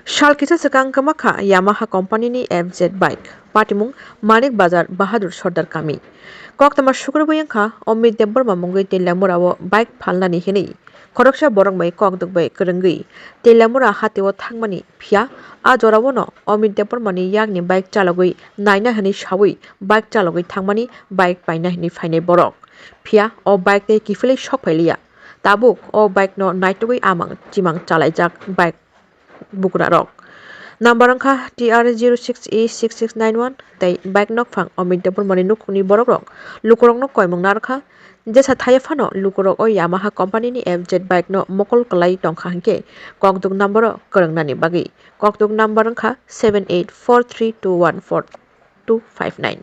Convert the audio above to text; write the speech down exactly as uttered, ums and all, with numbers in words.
Sal kisa swkang kwmakha Yamaha company ni F Z bike, patimung Manik Bazar, Bahadur Sordar kami. Koktwma sukrubwi wngkha Amit Debbarma mungwi Teilamura o bike phalnani hinwi khoroksa borok bai kokdwk bai kwrwngwi Teilamura hatio thangmani, phiya a jorao no Amit Debbarma ni yakni bike chalogwi naina hinwi sawi bike chalogwi thangmani bike paina hinwi phainai borok. Phiya o bike tei kiphilwi sok phailiya. Tabuk o bike no naitugwi amang chimang chalaijak bike bugrarok. Number wngkha T R zero six E six six nine one tei bike nokphang Amit Debbarmani nukhungni borokrok lukurokno koimung narwkha. Jesa thaya phano lukurok o Yamaha company ni F Z bike no mokol kwlai tongkha hinkhe kokdwk number o kwrwngnani bagwi kokdwk number wngkha seven eight four three two one four two five nine.